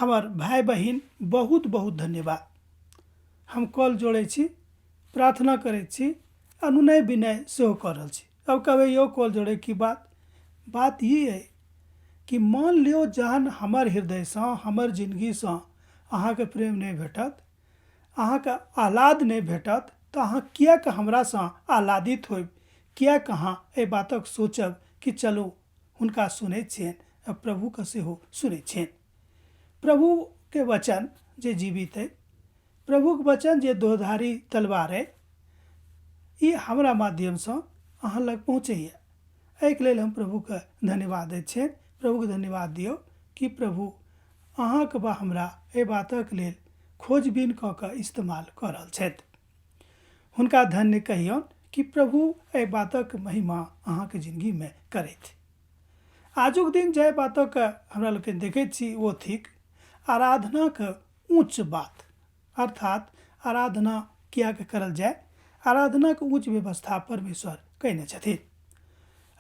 हमर भाय बहिन, बहुत बहुत धन्यवाद। हम कल जोड़ै छी, प्रार्थना करै छी, अनुनय विनय सेहो कऽ रहल छी। अब कहबै यौ कल जोड़ै की बात? बात ई अइ कि मान लियौ जहन हमर हृदयसँ, हमर जिनगीसँ अहाँके प्रेम नहि भेटत, अहाँके आह्लाद नहि भेटत, तऽ अहाँ किएक हमरासँ आह्लादित होयब? किएक अहाँ एहि बातक सोचब कि चलू हुनका सुनैत छियनि आ प्रभुके सेहो सुनैत छियनि? प्रभुके वचन जे जीवित अइ, प्रभुके वचन जे दोधारी तलवार अइ, ई हमरा माध्यमसँ अहाँ लग पहुँचैए। एहिके लेल हम प्रभुके धन्यवाद दैत छियनि। प्रभुके धन्यवाद दियौ कि प्रभु अहाँके वा हमरा एहि बातक लेल खोजबीन कऽ कऽ इस्तेमाल कऽ रहल छथि। हुनका धन्य कहियौन कि प्रभु एहि बातक महिमा अहाँके जिनगीमे करथि। आजुक दिन जाहि बातक हमरा लोकनि देखैत छी ओ थिक आराधनाक ऊँच बात, अर्थात आराधना किएक करल जाय, आराधनाक ऊँच व्यवस्था परमेश्वर कयने छथिन।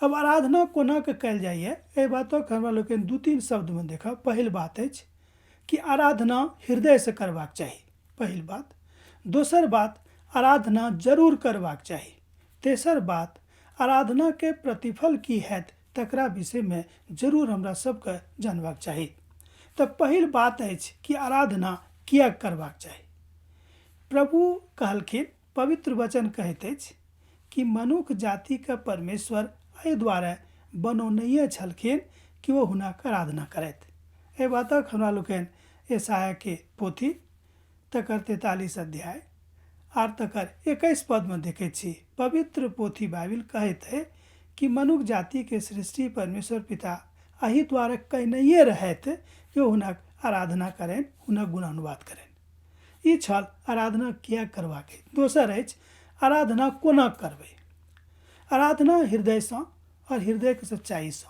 अब आराधना कोना कऽ कयल जाइए एहि बातक हमरा लोकनि 2-3 शब्दमे देखब। पहिल बात अछि कि आराधना हृदयसँ करबाक चाही, पहिल बात। दोसर बात, आराधना जरूर करबाक चाही। तेसर बात, आराधनाके प्रतिफल की हैत तकरा विषयमे जरूर हमरा सबके जानबाक चाही। तऽ पहिल बात अछि कि आराधना किएक करबाक चाही। प्रभु कहलखिन, पवित्र वचन कहैत अछि कि मनुख जातिके परमेश्वर एहि दुआरे बनौनैए छलखिन कि ओ हुनक आराधना करथि। एहि बातक हमरा लोकनि यशायाहके पोथी तकर 43 अध्याय आर तकर 21 पदमे देखैत छी। पवित्र पोथी बाइबिल कहैत है कि मनुख जातिके सृष्टि परमेश्वर पिता एहि दुआरे कयनैए रहथि कि ओ हुनक आराधना करनि, हुनक गुणानुवाद करनि। ई छल आराधना किएक करबाक। दोसर अछि आराधना कोना करबै। आराधना हृदयसँ आओर हृदयके सच्चाइसँ,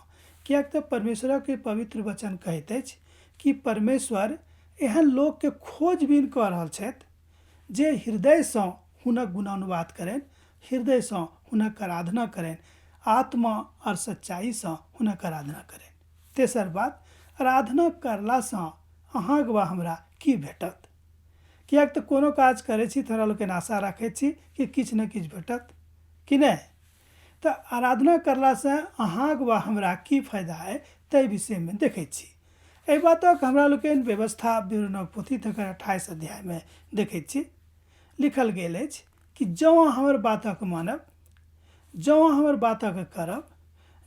किएक तऽ परमेश्वरके पवित्र वचन कहैत अछि कि परमेश्वर एहन लोकके खोजबीन कऽ रहल छथि जे हृदयसँ हुनक गुणानुवाद करनि, हृदयसँ हुनक आराधना करनि, आत्मा आओर सच्चाइसँ हुनक आराधना करनि। तेसर बात, आराधना करलासँ अहाँके वा हमरा की भेटत? किएक तऽ कोनो काज करै छी तऽ हमरा लोकनि आशा राखै छी कि किछु ने किछु भेटत कि नहि? तऽ आराधना करलासँ अहाँके वा हमरा की फायदा अइ ताहि विषयमे देखै छी। एहि बातक हमरा लोकनि व्यवस्था विवरणक पोथी तकर 28 अध्यायमे देखैत छी। लिखल गेल अछि कि जँ अहाँ हमर बातक मानब, जँ अहाँ हमर बातक करब,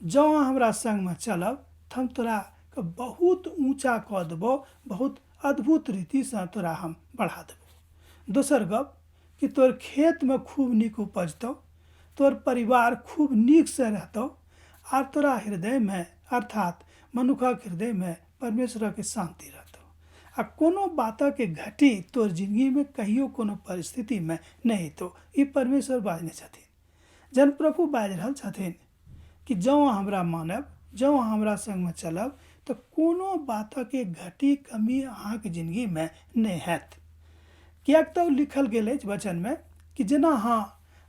जँ अहाँ हमरा सङ्गमे चलब तऽ हम तोरा के बहुत ऊँचा कऽ देबौ, बहुत अद्भुत रीतिसँ तोरा हम बढ़ा देबौ। दोसर गप कि तोर खेतमे खूब नीक उपजतौ, तोर परिवार खूब नीकसँ रहतौ आर तोरा हृदयमे अर्थात मनुखक हृदयमे परमेश्वरक शान्ति रहतौ आ कोनो बातक घटी तोर जिनगीमे कहियो कोनो परिस्थितिमे नहि हेतौ। ई परमेश्वर बाजने छथिन। जहन प्रभु बाजि रहल छथिन कि जँ अहाँ हमरा मानब, जँ अहाँ हमरा सङ्गमे चलब तऽ कोनो बातक घटी कमी अहाँके जिनगीमे नहि हैत। किएक तऽ लिखल गेल अछि वचनमे कि जेना अहाँ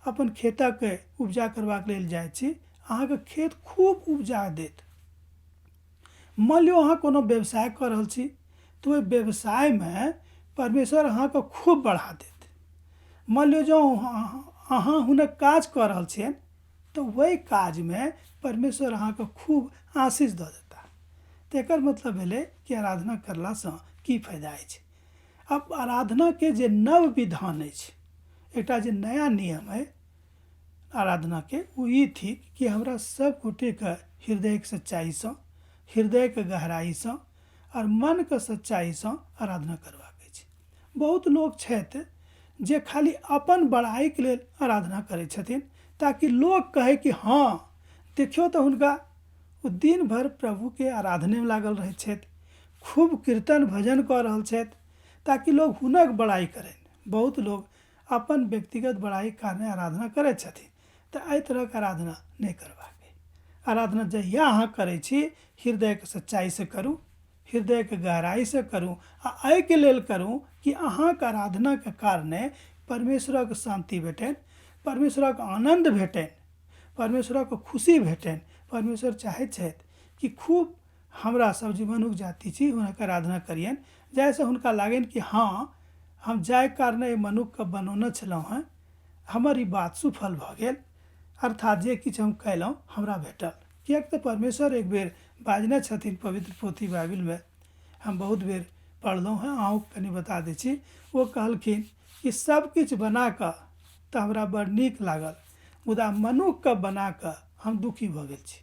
अपन खेतक उपजा करबाक लेल जाइ छी, अहाँके खेत खूब उपजा देत। मान लियौ अहाँ कोनो व्यवसाय कऽ रहल छी तऽ ओहि व्यवसायमे परमेश्वर अहाँके खूब बढ़ा देत। मान लियौ जँ अहाँ हुनक काज कऽ रहल छियनि तऽ ओहि काजमे परमेश्वर अहाँके खूब आशीष दऽ देता। तऽ एकर मतलब भेलै कि आराधना करलासँ की फायदा अछि। आब आराधनाके जे नव विधान अछि, एकटा जे नया नियम अइ आराधनाके, ओ ई थिक कि हमरा सब गोटेके हृदयके सच्चाइसँ, हृदयके गहराइसँ आओर मनके सच्चाइसँ आराधना करबाक अछि। बहुत लोक छथि जे खाली अपन बड़ाइके लेल आराधना करै छथिन ताकि लोक कहै कि हँ देखियौ तऽ हुनका, ओ दिन भरि प्रभुके आराधनेमे लागल रहै छथि, खूब कीर्तन भजन कऽ रहल छथि ताकि लोक हुनक बड़ाइ करनि। बहुत लोक अपन व्यक्तिगत बड़ाइके कारणे आराधना करै छथिन, तऽ एहि तरहक आराधना नहि करबाक अइ। आराधना जहिया अहाँ करै छी हृदयके सच्चाइसँ करू, हृदयके गहराइसँ करू आ एहिके लेल करू कि अहाँके आराधनाके कारणे परमेश्वरक शान्ति भेटनि, परमेश्वरक आनन्द भेटनि, परमेश्वरक खुशी भेटनि। परमेश्वर चाहैत छथि कि खूब हमरा सब जे मनुख जाति छी हुनक आराधना करियनि। जाहिसँ हुनका लागनि कि हँ, हम जाहि कारणे एहि मनुखके बनौने छलहुँ हेँ, हमर ई बात सुफल भऽ गेल, अर्थात जे किछु हम कयलहुँ हमरा भेटल। किएक तऽ परमेश्वर एक बेर बाजने छथिन पवित्र पोथी बाइबिलमे, हम बहुत बेर पढ़लहुँ हेँ, अहूँके कनि बता दै छी। ओ कहलखिन कि सब किछु बना कऽ तऽ हमरा बड़ नीक लागल, मुदा मनुखके बना कऽ हम दुखी भऽ गेल छी।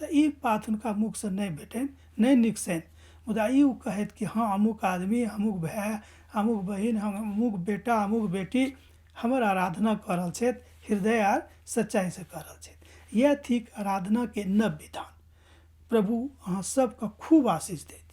तऽ ई बात हुनका मुखसँ नहि भेटनि, नहि निकसनि, मुदा ई ओ कहैत कि हँ, अमुक आदमी, अमुक भाय, अमुक बहिन, अमुक बेटा, अमुक बेटी हमर आराधना कऽ रहल छथि, हृदय आर सच्चाइसँ कऽ रहल छथि। इएह थिक आराधनाके नव विधान। प्रभु अहाँ सबके खूब आशीष देत।